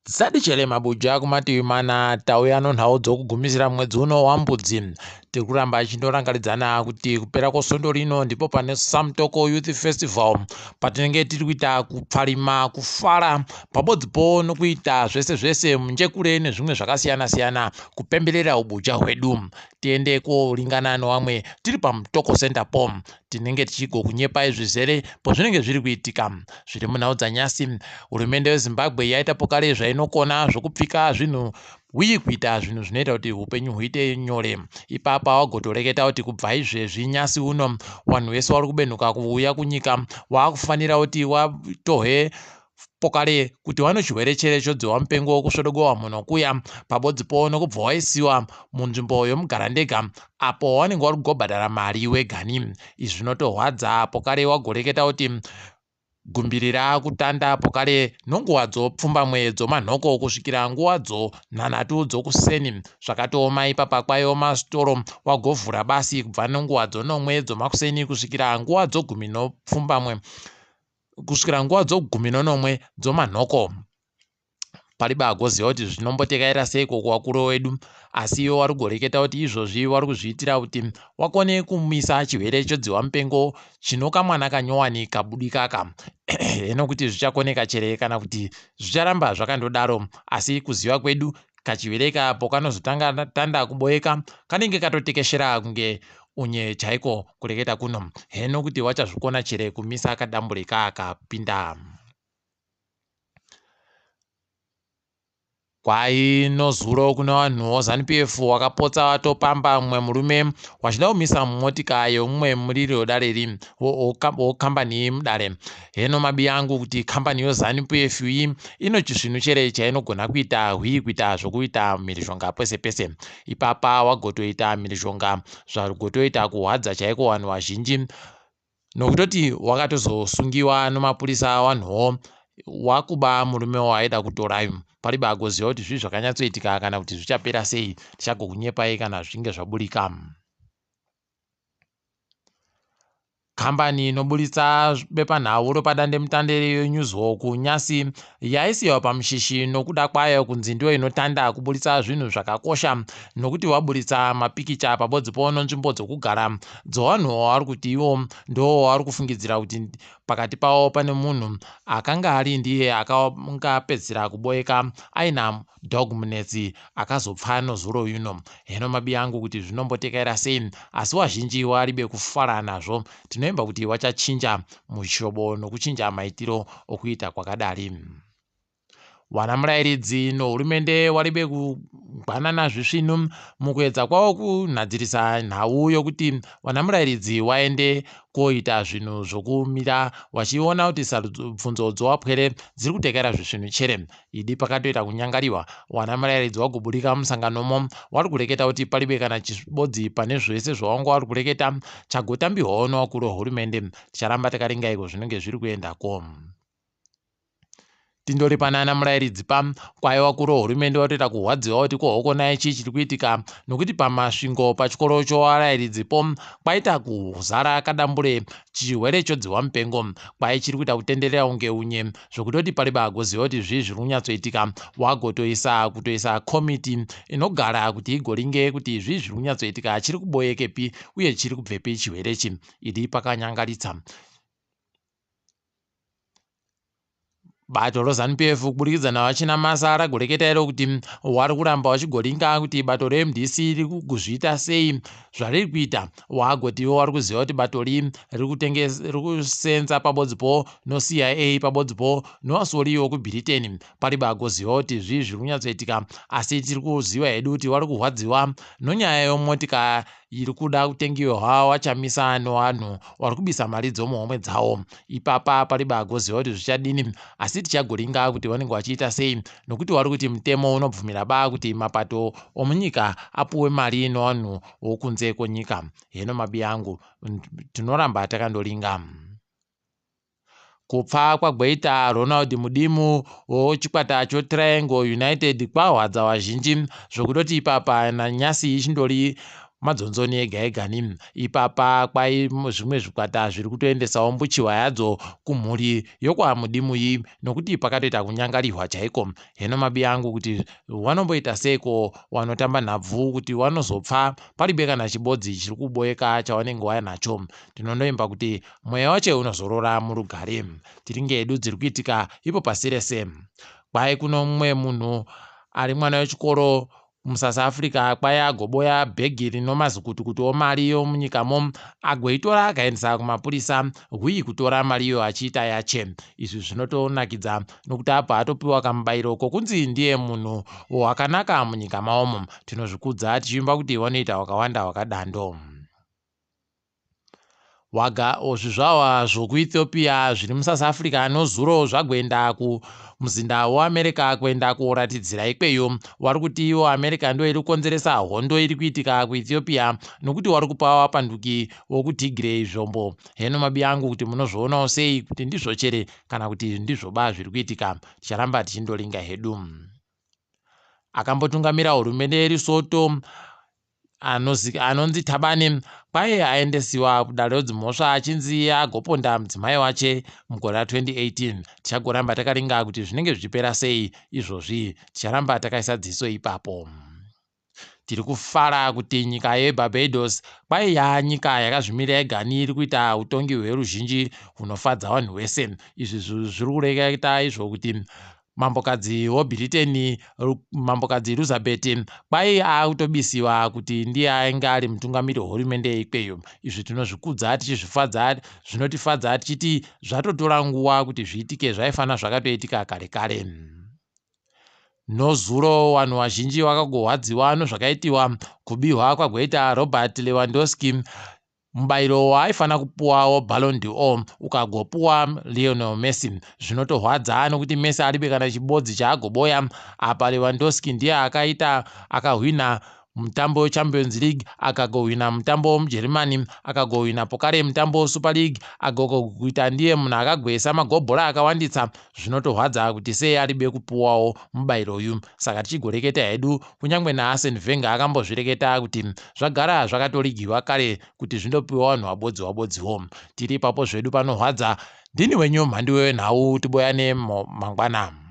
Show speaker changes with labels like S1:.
S1: Dzisati mabuja kumativi mana tauya nonhau dzokugumisira mwedzi uno waMbudzi. Tiri kuramba tichindoranganidzana kuti kupera kwesvondo rino ndipo pane Samtoko Youth Festival patinenge tiri kuita kupfarima, kufara pabodzipo nokuita zvese zvese munjekure nezvimwe zvakasiyana siyana kupemberera ubuja hwedu. Tiende koringana nevamwe tiri paMutoko Center po tinenge tichigokunyepai zvizere pozvinenge zviri kuitika. Zviri munhau dzanyasi, hurumende yeZimbabwe yaita pokare zvainokona zvokupfika zvinhu uye kuita zvinhu zvinoita kuti upenyu huite nyore. Ipapa wagotoreketa kuti kubva izvezvi nyasi uno vanhu vese vari kubenhuka kuuya kunyika wakufanira kuti watohe pokare kuti wane chirwere chere chodzihwa mupengo kusvodogowa mhuno kuya pabodzipo nokubva waisiwa munzvimbo yomugarandega apo wanenge wari kugobhadhara mari wegani. Izvi zvinotorwadza pokare wagoreketa kuti gumbiri raakutanda pokare nonguva dzopfumbamwe dzomanhoko kusvikira nguva dzonhanhatu dzokuseni. Zvakatooma ipapa kwaiva masitoro wagovhura basi kubva nenguva dzonomwe dzomakuseni kusvikira nguva dzogumi nopfumbamwe kusvikira nguva dzogumi nonomwe dzomanhoko. Pariba agoziva kuti zvinombotekaira seiko kuvakuru wedu, asi ivo vari kugoreketa kuti izvozvi vari kuzviitira kuti wakone kumisa chirwere chodzihwa mupengo chinokamwana kanyowani kabudikaka. Heno kuti zvichakoneka chere kana kuti zvicharamba zvakandodaro, asi kuziva kwedu kachirwere apo kanozotanga tanda kuboeka kanenge katotekeshera kunge unye chaiko kureketa kuno. Heno kuti wachazvikona chere kumisa kadambure kaakapinda. Kwai nozuro kune vanhu voZanu PF wakapotsa watopamba mumwe murume wachida kumisa motika yomumwe muriri wedare ri wokambani mudare. Heno mabi angu kuti kambani yoZanu PF iyi ino chisvinu chere chainogona kuita hwii kuita zvokuita mhirizhonga pese pese. Ipapa wagotoita mhirizhonga zvagotoita kuhwadza chaiko vanhu vazhinji nokutoti wakatozosungiwa nomapurisa vanhuwo wakuba murume waaida kutorayo. Pariba agoziva kuti zvii zvakanyatsoitika kana kuti zvichapera sei. Tichagokunyepai kana zvichinge zvaburika. Kambani inoburitsa bepanhau ropadandemutande reNewsHawk nyasi yaisiwa pamushishi nokuda kwayo kunzi ndiyo inotanda kuburitsa zvinhu zvakakosha nokuti waburitsa mapikicha pabodzipo nonzvimbo dzokugara dzevanhu vavari kuti ivo ndo wavari kufungidzira kuti pakati pavo pane munhu akanga ari ndiye akanga apedzisira kuboeka aina Dog Munetsi akazopfa nozuro yuno. Heno mabi angu kuti zvinombotekaira sei, asi wazhinji waribe kufara nazvo. Tinoimba kuti wachachinja mushobo nokuchinja maitiro okuita kwakadari. Wana murairidzi nohurumende waribe kugwanana zvisvinu mukuedza kwavo kunhadzirisa nhau yokuti wana murairidzi waende koita zvinhu zvokumira wachiona kuti bvunzo dzowapwere dziri kutekaira zvisvinu chere. Idi pakatoita kunyangariwa wana murairidzi wagoburika musanganomo wari kureketa kuti paribe kana chibodzi pane zvese zvawanga wari kureketa chagotambihwawo nowakuru wehurumende. Ticharamba takaringa iko zvinenge zviri kuendako. Tindori panana murairidzi pa kwaiwa kuro hurumende watoita kuhwadziwa kuti kohokonai chii chiri kuitika nokuti paMasvingo pachikoro chowarairidzi po kwaita kuzara kadambure chirwere chodzihwa mupengo kwai chiri kuita kutenderera kunge unye zvokutoti pariba agoziva kuti zvii zviri kunyatsoitika. Wagotoisa kutoisa komiti inogara kuti igoringe kuti zvii zviri kunyatsoitika, chiri kuboyekepi uye chiri kubvepi chirwerechi. Idi pakanyangaritsa. Bato roZanu PF kuburikidza naVaChinamasa ragoreketa iro kuti wari kuramba wachigoringa kuti bato reMDC riri kuzviita sei zvariri kuita. Wagoti ivo wari kuziva kuti bato ri riri kusenza pabodzipo noCIA pabodzipo nowasori wekuBritain. Pariba agoziva kuti zvii zviri kunyatsoitika, asi tiri kuziva hedu kuti wari kuhwadziwa nonyaya yomotika iri kuda kutengiwa wachamisa nevanhu vari kubisa mari dzomuhomwe dzavo. Ipapa pariba agoziva kuti zvichadini, asi tichagoringa kuti vanenge vachiita sei nokuti wari kuti mutemo unobvumira ba kuti mapato omunyika apuwe mari nevanhu vokunze kwenyika. Heno mabi angu, tinoramba takandoringa. Kupfa kwagweita Ronald Mudimu wechikwata choTriangle United kwahwadza vazhinji zvokutoti ipapa nanyasi ichindori madzonzoni ega egani. Ipapa kwai zvimwe zvikwata zviri kutoendesawo mbuchiwa yadzo kumhuri yokwaMudimuyi nokuti pakatoita kunyangarihwa chaiko. Heno mabi angu kuti wanomboita seiko wanotamba nhabvu kuti wanozopfa paribe kana chibodzi chiri kuboeka chawanenge wanacho. Tinondoimba kuti mweya wacho unozorora murugare. Tiringe hedu dziri kuitika ipo pasi rese. Kwai kuno mumwe munhu ari mwana wechikoro muSouth Africa kwai agoboya bhegi rino mazukutukutu omari yomunyikamo agoitora akaendesa kumapurisa hwii kutora mari iyo achiita yache. Izvi zvinotonakidza nokuti abva atopiwa kamubayiro kokunzi ndiye munhu wakanaka munyika maomo. Tinozvikudza tichiimba kuti wanoita wakawanda wakadando. Waga zvizvarwa zvokuEthiopia zviri muSouth Africa nozuro zvagoenda kumuzinda weAmerica kuenda koratidzira ikweyo. Wari kuti iwo America ndo iri kukonzeresa hondo iri kuitika kuEthiopia nokuti wari kupa vapanduki vokuTigray zvombo. Heno mabi angu kuti munozvionawo sei kuti ndizvo chere kana kuti ndizvoba zviri kuitika. Ticharamba tichindolinga hedu. Akambotungamira hurumende yeLesotho anonzi Thabane kwai aendesiwa kudare redzimhosva achinzi agoponda mudzimai wache mugore ra2018. Tichagoramba takaringa kuti zvinenge zvichipera sei izvozvi. Ticharamba takaisa dziso ipapo. Tiri kufara kuti nyika yeBarbados kwai yanyika yakazvimirira yegani iri kuita utongi hweruzhinji hunofadza vanhu vese. Izvi zviri kureketa izvo kuti mambokadzi weBritain mambokadzi Elizabeth kwai akutobisiwa kuti ndiye ainge ari mutungamiri wehurumende ikweyo. Izvi tinozvikudza tichizvifadza, zvinotifadza tichiti zvatotora nguva kuti zviitike, zvaifana zvakatoitika kare kare. Nozuro vanhu vazhinji vakagorwadziwa nozvakaitiwa kubihwa kwagoita Robert Lewandowski mubayiro waaifana kupuwawo Ballon d'Or ukagopuwa Lionel Messi. Zvinotorwadza nokuti Messi aribe kana chibodzi chaagoboya apa Lewandowski ndiye akaita akahwina mutambo weChampions League, akagohwina mutambo wemuGermany, akagohwina pokare mutambo weSuper League, agogoita ndiye munhu akagwesa magobhora akawandisa. Zvinotorwadza kuti sei aribe kupuwawo mubayiro uyu. Saka tichigoreketa hedu kunyange naArsene Wenger akambozvireketa kuti zvagara zvakatorigiwa kare kuti zvindopiwa vanhu vabodzi vabodziwo. Tiri ipapo zvedu panorwadza. Ndini wenyu mhandiwe wenhau tiboyane mangwana.